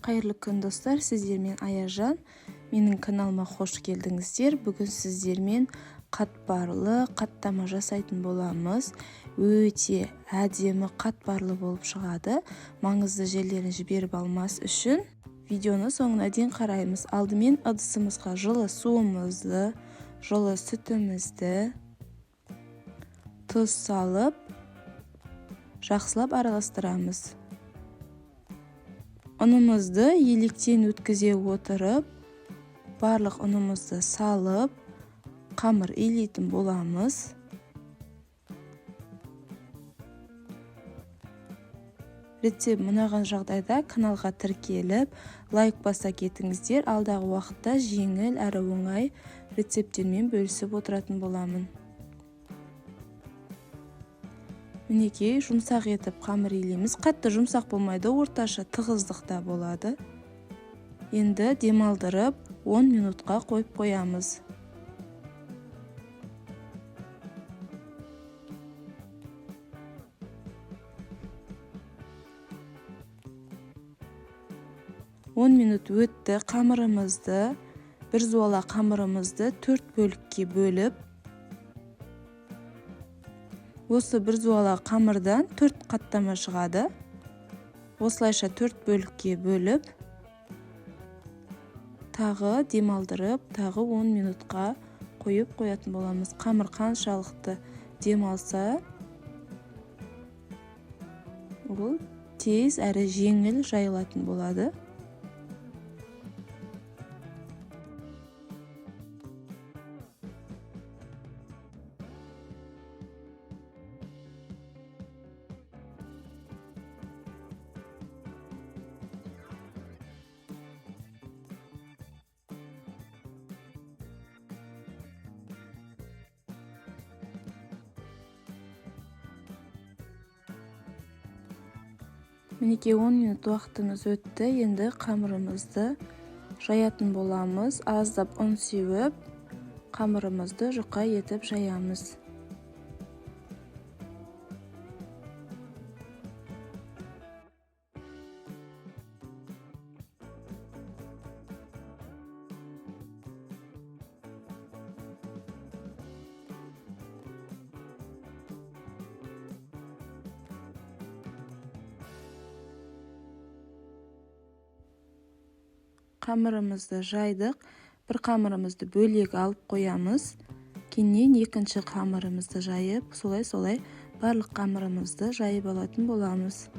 Қайырлы күн, достар! Сіздермен Аяжан. Менің каналыма қош келдіңіздер. Бүгін сіздермен қатпарлы қаттама жасайтын боламыз. Өте әдемі қатпарлы болып шығады. Маңызды жерлерін жіберіп алмас үшін видеоны соңына дейін қараймыз. Алдымен ыдысымызға жылы суымызды, жылы сүтімізді, тұз салып, жақсылап араластырамыз. Ұнымызды електен өткізе отырып, барлық ұнымызды салып, қамыр илейтін боламыз. Рецепт ұнаған жағдайда каналға тіркеліп, лайк баса кетіңіздер. Алдағы уақытта жеңіл әрі оңай рецепттермен бөлісіп отыратын боламын. Мінекей, жұмсақ етіп қамыр илейміз. Қатты жұмсақ болмайды, орташа тығыздықта болады. Енді демалдырып 10 минутқа қойып қоямыз. Он минут өтті. Қамырымызды, бір зуала қамырымызды 4 бөлікке бөліп, осы бір зуала қамырдан 4 қаттама шығады. Осылайша 4 бөлікке бөліп, тағы демалдырып, тағы 10 минутқа қойып қоятын боламыз. Қамыр қаншалықты демалса, ол тез әрі жеңіл жайылатын болады. Мінекей, 10 минут уақытымыз өтті. Енді қамырымызды жаятын боламыз. Аздап ұн сеуіп, қамырымызды жұқа етіп жаямыз. Қамырымызды жайдық. Бір қамырымызды бөлек алып қоямыз. Кейіннен екінші қамырымызды жайып, солай-солай барлық қамырымызды жайып алатын боламыз.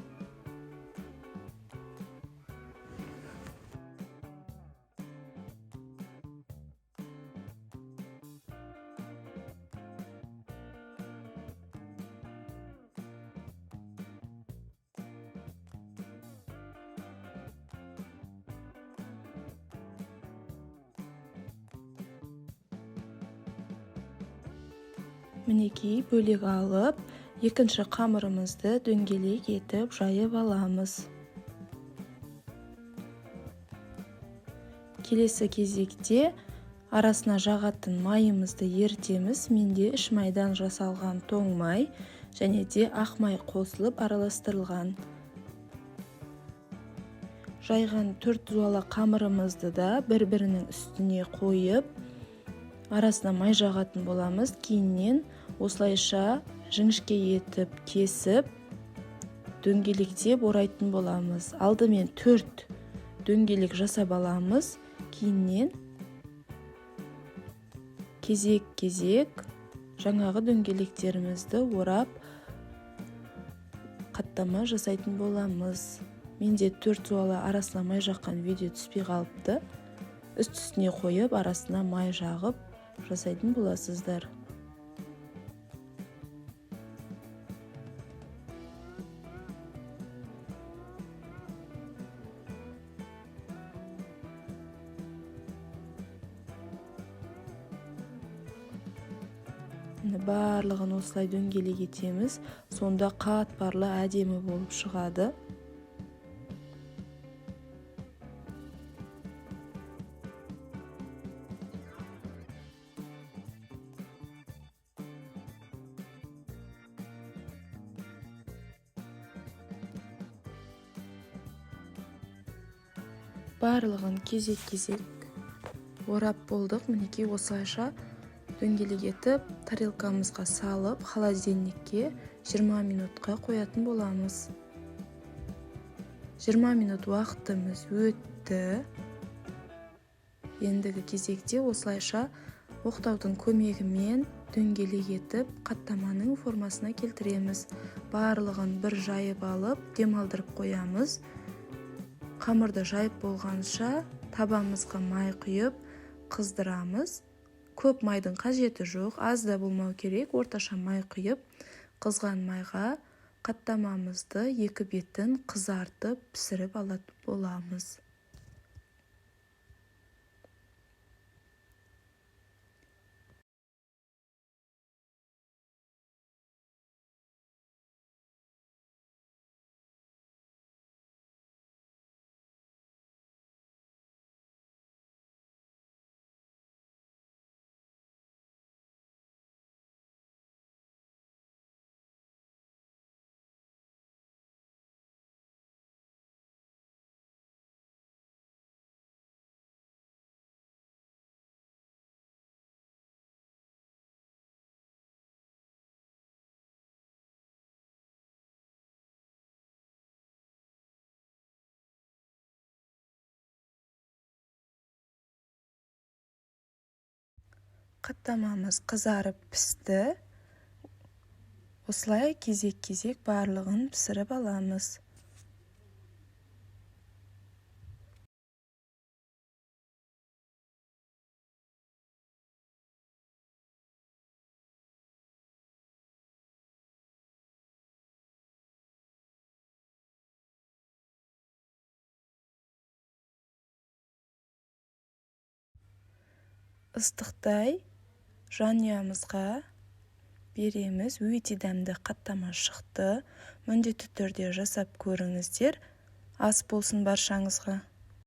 Мінекей, бөлек алып, екінші қамырымызды дөңгелек етіп жайып аламыз. Келесі кезекте арасына жағатын майымызды ерітеміз. Менде іш майдан жасалған тоң май және де ақ май қосылып араластырылған. Жайған 4 зуала қамырымызды да бір-бірінің үстіне қойып, арасына май жағатын боламыз. Кейіннен осылайша жіңішке етіп кесіп, дөңгелектеп орайтын боламыз. Алдымен 4 дөңгелек жасап аламыз. Кейіннен кезек-кезек жаңағы дөңгелектерімізді орап, қаттама жасайтын боламыз. Менде 4 зуала арасына май жаққан видео түспей қалыпты. Үст-үстіне қойып, арасына май жағып жасайтын боласыздар. Міне, барлығын осылай дөңгелек етеміз. Сонда қатпарлы әдемі болып шығады. Барлығын кезек-кезек орап болдық. Мінекей осылайша дөңгелек етіп тарелкамызға салып, холодильникке 20 минутқа қоятын боламыз. 20 минут уақытымыз өтті. Ендігі кезекте осылайша оқтаудың көмегімен дөңгелек етіп қаттаманың формасына келтіреміз. Барлығын бір жайып алып, демалдырып қоямыз. Қамырды жайып болғанша табамызға май құйып қыздырамыз. Көп майдың қажеті жоқ, аз да болмау керек. Орташа май құйып, қызған майға қаттамамызды екі бетін қызартып пісіріп алатын боламыз. Қаттамамыз қызарып пісті. Осылай кезек-кезек барлығын пісіріп аламыз. Ыстықтай жанұямызға береміз. Өте дәмді қаттама шықты. Міндетті түрде жасап көріңіздер. Ас болсын баршаңызға.